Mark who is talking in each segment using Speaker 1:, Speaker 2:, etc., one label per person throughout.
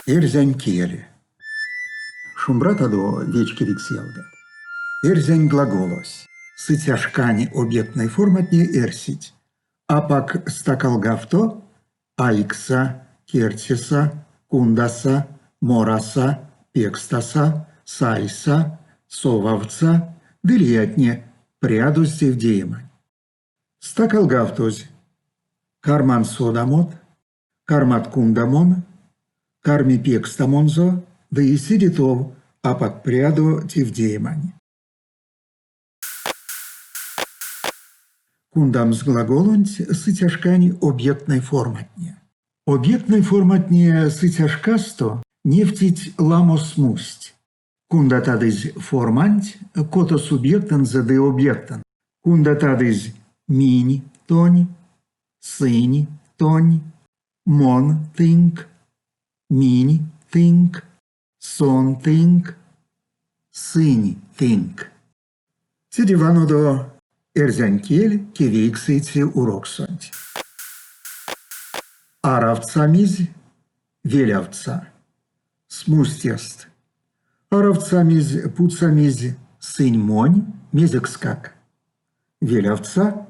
Speaker 1: Эрзянь кель. Шумбратадо, вечкевикс ялгат! Эрзянь глаголось. Сыця шкань объектной форматне эрсить: апак стакалгавто, айгса, керсеса, кундаса, мораса, пекстаса, сайса, совавтса ды лиятне прядозь тевдеемань. Стакалгавтозь. Карман содамот, кармат кундамон, карми пекстамонзо ды седе тов апак прядо тевдеемань. Кундамс глаголонть сыця шкань объектной форматне. Объектной форматне сыця шкасто невтить ламо смусть. Кундатадызь форманть кото субъектэнзэ ды объектэнзэ. Кундатадызь минь тонь, сынь тонь, мон тынк, минь тынк, сон тынк, сынь тынк. Седе ванодо эрзянь кель кевейксэце уроксонть. Аравтсамизь, велявтса. Смустест. Аравтсамизь, путсамизь сынь монь мезекскак. Велявтса,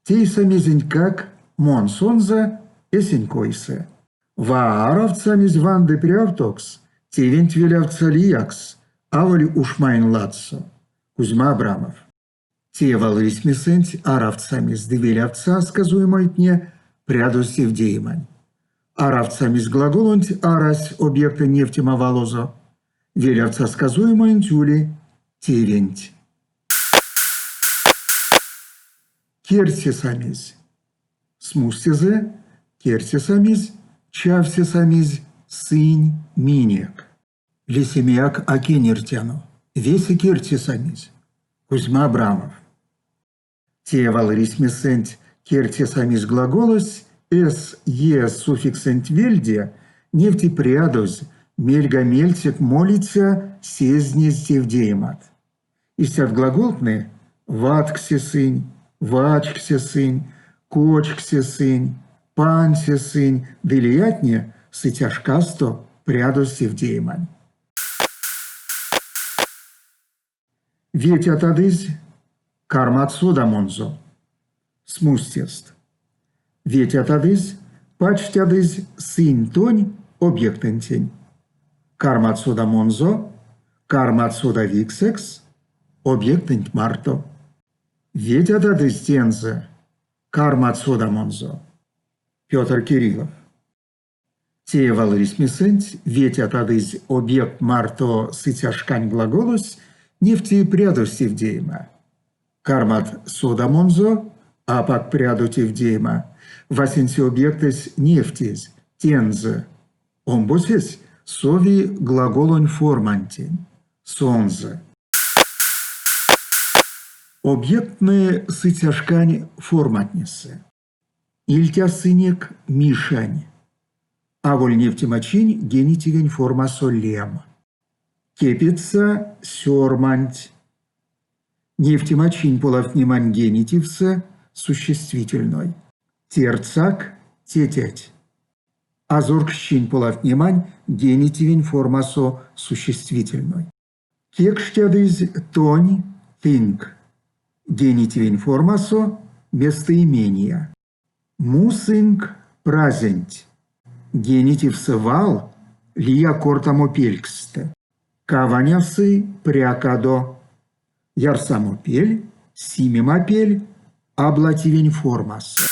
Speaker 1: тейса мезентькак мон сонзэ эсень койсэ. Ва аравтсамизь ванды прявтокс, тевенть велявтса лиякс, аволь ушмань ладсо. Кузьма Абрамов. Те валрисьмесэнть аравтсамизь ды велявтса сказуемойтне прядозь тевдеемань. Аравтсамизь глаголонть арась объектэнь невтема валозо. Велявтса сказуемоенть ули тевенть. Керсесамизь. Смустезэ, керсесамизь, чавсесамизь сынь минек. Лисемеяк а кенертяно. Весе керсесамизь. Кузьма Абрамов. Те валрисьмесэнть керсесамизь глаголось с, е суффиксэнть вельде невти прядозь, мельга-мельцек молиця сезнезь тевдеемат. Истят глаголтнэ ватксесынь, вачксесынь, кочксесынь, пансесынь ды лиятне сыця шкасто прядозь тевдеемань. Ветятадызь, кармат содамонзо. Смустест. Ветятадызь, пачтядызь сынь тонь объектэнтень. Кармат содамонзо, кармат содавиксэкс объектэнть марто. Ветятадызь тензэ, кармат содамонзо. Пётр Кириллов. Те валрисьмесэнть ветятадызь объект марто сыця шкань глаголось невти прядозь тевдеема. Кармат содамонзо, апак прядо тевдеема. Васенце объектэсь невтезь, тензэ. Омбоцесь сови глаголонь формантень, сонзэ. Объекттнэ сыця шкань форматнесэ. Ильтясынек Мишань. Аволь невтемачинь генитивень формасо лем. Кепедьса сёрманть. Невтемачинь полавтнемань генитивсэ существительной. Тердьсак тетять. Азорксчинь полавтнемань генитивень формасо существительной. Кекштядызь тонь тынк генитивень формасо местоимения. Мусынк празенть. Генитивсэ вал лия кортамопельксстэ. Каванясы прякадо. Ярсамопель, симемапель аблативень формасо.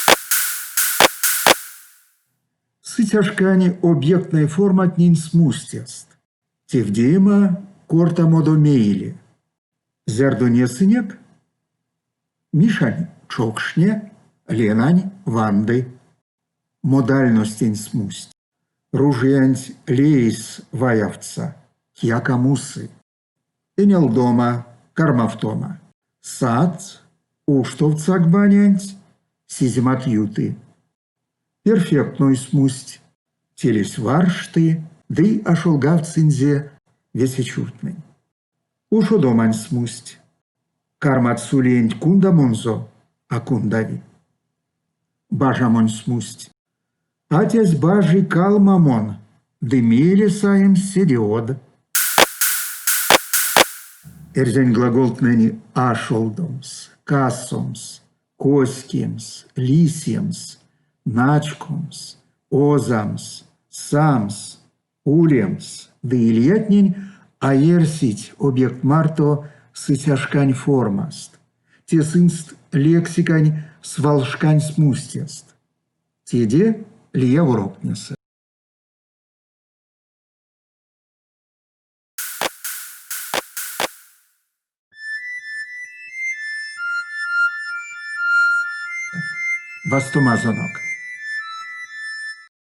Speaker 1: Сыця шкань объектной форматнень смустест. Тевдеема кортамодо мейле. Зярдо несынек? Мишань чокшне, Ленань ванды. Модальностень смусть. Ружиянть лейс ваявтса, кияк а мусы. Энялдома, кармавтома. Сат, уштовтсак банянть, сиземат юты. Перфектной смусть. Телесь варшты ды ашолгавтсынзе весе чувтнэнь. Ушодомань смусть. Кармат сулеенть кундамонзо, а кундави. Бажамонь смусть. Атясь бажи калмамон. Ды мейле саемс седе од. Эрзянь глаголтнэнь ашолдомс, касомс, коськемс, лисемс, начкомс, озамс, самс, улемс ды лиятнень а эрсить объект марто сыця шкань формаст. Те сынст лексикань свалшкань смустест. Теде лия уроктнесэ. Вастомазонок!